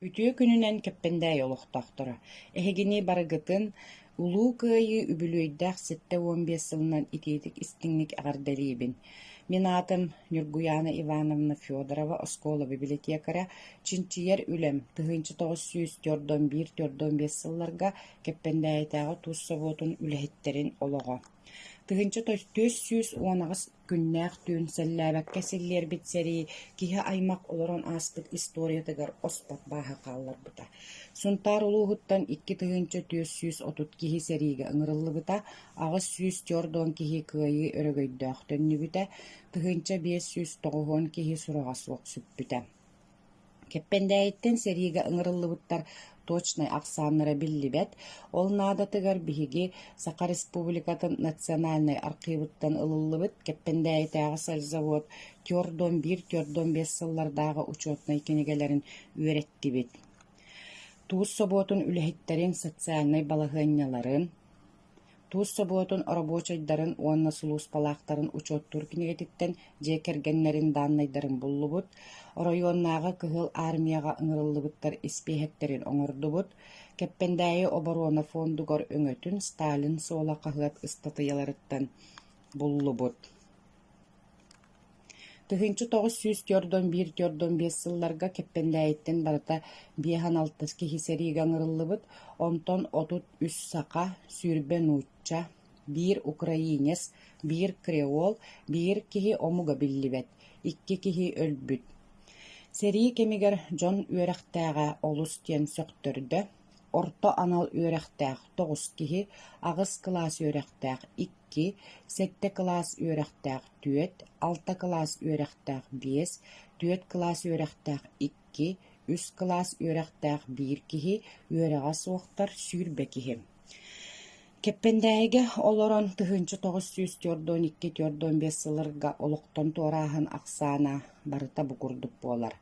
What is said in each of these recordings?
Үтүө күнүнэн Кэппэндээйи олохтоохторо! Эһигини барыгытын Улуу Кыайыы үбүлүөйдээх 75 сылынан итиитик-истиҥник эҕэрдэлиибин! Мин аатым Ньургуйаана Ивановна Федорова, оскуола библиотекаря, чинчийэр үлэм 1941-45 сылларга Кэппэндээйитээҕи туус собуотун үлэһиттэрин олоҕо. 1418 Күннээх түүн сэллээбэккэ силлиэрбит сэрии киһи аймах олорон ааспыт историятыгар оспот бааһы хаалларбыта. Сунтаар улууһуттан 2430 киһи сэриигэ ыҥырыллыбыта, 840 киһи кыайыы өрөгөйдөөх төннүбүтэ, 1590 киһи сураҕа суох сүппүтэ. Кэппэндээйиттэн сэриигэ ыҥырыллыбыттар точнай ахсааннара биллибэт, ол наадатыгар биһиги Саха Республикатын национальнай архыыбыттан ылыллыбыт Кэппэндээйитээҕи сельзавод түөрт биир-түөрт биэс сыллардааҕы учетнай кинигэлэрин үөрэттибит. Туус собуотун үлэһиттэрин социальнай балаһыанньаларын, Туус собуотун оробуочайдарын уонна сулууспалаахтарын учуоттуур кинигэтиттэн дьиэ кэргэннэрин дааннайдарын буллубут, оройуоннааҕы Кыһыл Армияҕа ыҥырыллыбыттар испииһэктэрин оҥордубут, Кэппэндээйи оборуона фондугар өҥөтүн Сталин суола хаһыат ыстатыйаларыттан буллубут. 1941-45 сылларга Кэппэндээйиттэн барыта 56 киһи сэриигэ ыҥырыллыбыт, онтон 33 саха, 20 нуучча, биир украинец, биир креол, биир киһи омуга биллибэт, икки киһи өлбүт. Сэрии кэмигэр дьон үөрэхтээҕэ олус диэн сөхтөрдө: орто анал үөрэхтээх тоҕус киһи, аҕыс кылаас үөрэхтээх икки икки, сэттэ кылаас үөрэхтээх түөрт, алта кылаас үөрэхтээх биэс, түөрт кылаас үөрэхтээх икки, үс кылаас үөрэхтээх биир киһи, үөрэҕэ суохтар 20 киһи. Кэппэндээйигэ олорон 1942-45 сылларга олохтон туорааһын ахсаана барыта бу курдук буолар.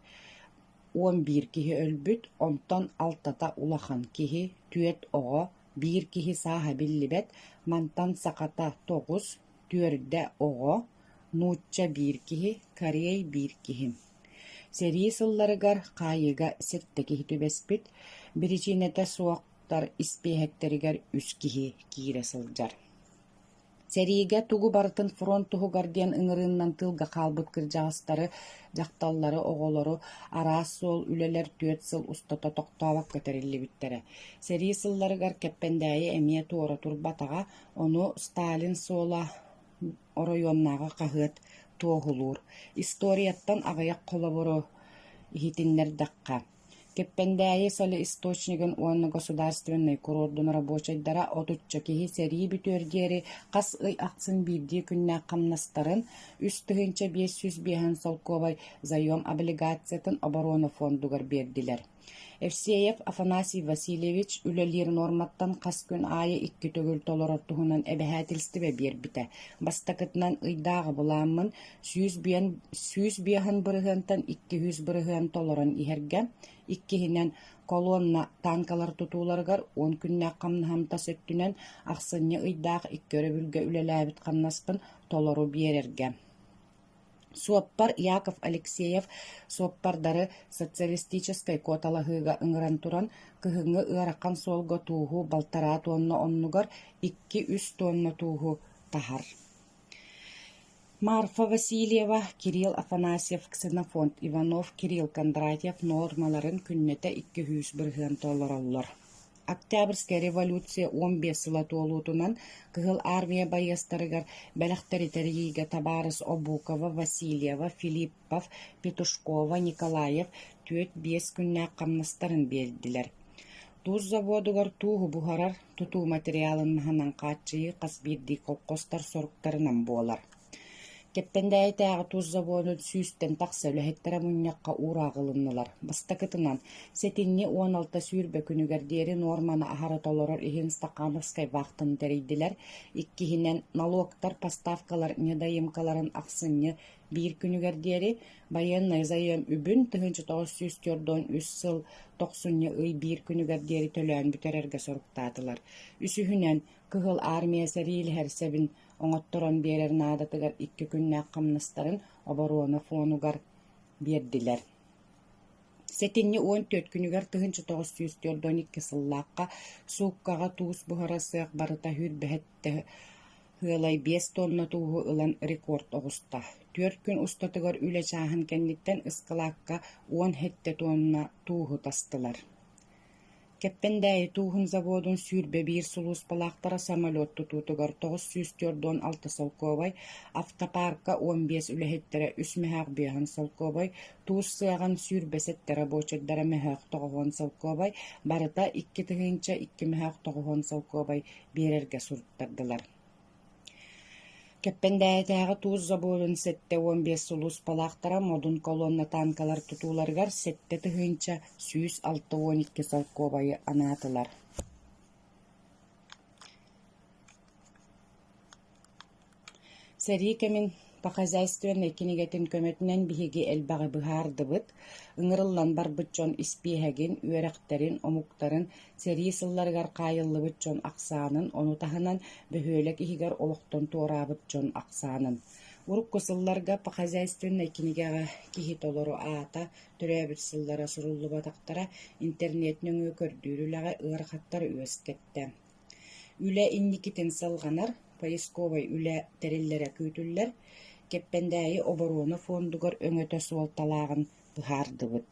11 киһи өлбүт, онтон алтата улахан киһи, түөрт оҕо, биир киһи сааһа биллибэт, мантан сахата тоҕус, түөрдэ оҕо, нуучча биир киһи, корей биир киһи. Сэрии сылларыгар хаайыыга сэттэ киһи түбэспит, биричиинэтэ суохтар испииһэктэригэр үс киһи киирэ сылдьар. Сэриигэ тугу барытын фронт туһугар диэн ыҥырыыннан тыылга хаалбыт кырдьаҕастары, дьахталлары, оҕолору араас суол үлэлэр түөрт сыл устата тохтообокко тэриллибиттэрэ. Сэрии сылларыгар Кэппэндээйи эмиэ туора турбатаҕа, ону Сталин суола оройуоннааҕы хаһыат туоһулуур. Историяттан аҕыйах холобуру иһитиннэрдэххэ Кэппэндээйи солеисточнигын уонна государственнай курордун рабочайдара отучча киһи сэрии бүтүөр диэри хас ый ахсын биирдии күннээх хамнастарын 3505 солкуобай заем облигациятын оборона фондугар биэрдилэр. Евсеев Афанасий Васильевич үлэлиир нуорматтан хас күн аайы икки төгүл толорор туһунан эбэһээтилистибэ биэрбитэ. Бастакытынан ыйдааҕы былааммын 105 бырыһыантан 200 бырыһыан толорон иһэргэ, иккиһинэн, колонна танкалар тутууларыгар уон күннээх хамнаһым тас өттүнэн ахсынньы ыйдаах икки өрөбүлгэ үлэлээбит хамнаспын толору биэрэргэ. Суоппар Яков Алексеев суоппардары социалистическай куоталаһыыга ыҥыран туран, кыһыҥҥы ыарахан суолга тууһу балтараа туонна оннугар икки-үс туонна тууһу таһар. Марфа Васильева, Кирилл Афанасьев, Ксенофонт Иванов, Кирилл Кондратьев нуормаларын күннэтэ 200 бырыһыан толороллор. Октябрьскай революция 15 сыла туолуутунан Кыһыл Армия байыастарыгар бэлэхтэри тэрийиигэ табаарыс Обукова, Васильева, Филиппов, Петушкова, Николаев түөрт-биэс күннээх хамнастарын биэрдилэр. Туус заводугар тууһу буһарар, тутуу материалын маһынан хааччыйыы хас биирдии колхозтар соруктарынан буолар. Кэппэндээйитээҕи туус заводун сүүстэн тахса үлэһиттэрэ мунньахха уураах ылыннылар. Бастакытынан, сэтинньи 16 сүүрбэ күнүгэр диэри нуорманы аһара толорор иһин Стахановскай вахтаны тэрийдилэр. Иккиһинэн, налогтар поставкалар недоимкаларын ахсынньы биир күнүгэр диэри байыаннай заем үбүн 1943 сыл тохсунньу ый биир күнүгэр диэри төлөөн бүтэрэргэ соруктаатылар. Үсүһүнэн, Кыһыл Армия сэриилэһэр сэбин оҥотторон биэрэр наадатыгар икки күннээх хамнастарын оборуона фонугар биэрдилэр. Сэтинньи 14 күнүгэр 1942 сыллаахха сууккаҕа туус буһара сыах барыта сүүрбэһэттэ Ыалай 5 тонна тууһу ылан рекорд оҕуста. Түөрт күн устатыгар үлэ чааһын кэнниттэн ыскылаакка 17 тонна тууһу тастылар. Кэппэндээйи тууһун заводун 21 сулууспалаахтара самолет тутуутугар 946 солкуобай, автопаарка 15 үлэһиттэрэ үс мөһөөх биэһэн солкуобай, туус сыаҕын 27 рабочайдара мөһөөх 90 солкуобай, барыта 2 002 мөһөөх 90 солкуобай биэрэргэ суруттардылар. Кэппэндээйитээҕи туус забуодун 75 сулууспалаахтара Модун колонна танкалар тутууларыгар 7 162 солкуобайы анаатылар. Сэрии кэмин похозяйственнай кинигэтин көмөтүнэн биһиги элбэҕи быһаардыбыт, ыҥырыллан барбыт дьон испииһэгин, үөрэхтэрин, омуктарын, сэрии сылларыгар хаайыллыбыт дьон ахсаанын, ону таһынан бөһүөлэк иһигэр олохтон туораабыт дьон ахсаанын. Урукку сылларга похозяйственнай кинигэҕэ киһи толору аата, төрөөбүт сыллара суруллубатахтара интернет нөҥүө көрдүүр үлэҕэ ыарахаттары үөскэттэ. Үлэ инникитин салҕанар, поисковай үлэ тэриллэрэ күүтүллэр, Кэппэндээйи оборуона фондугар өҥөтө суолталааҕын быһаардыбыт.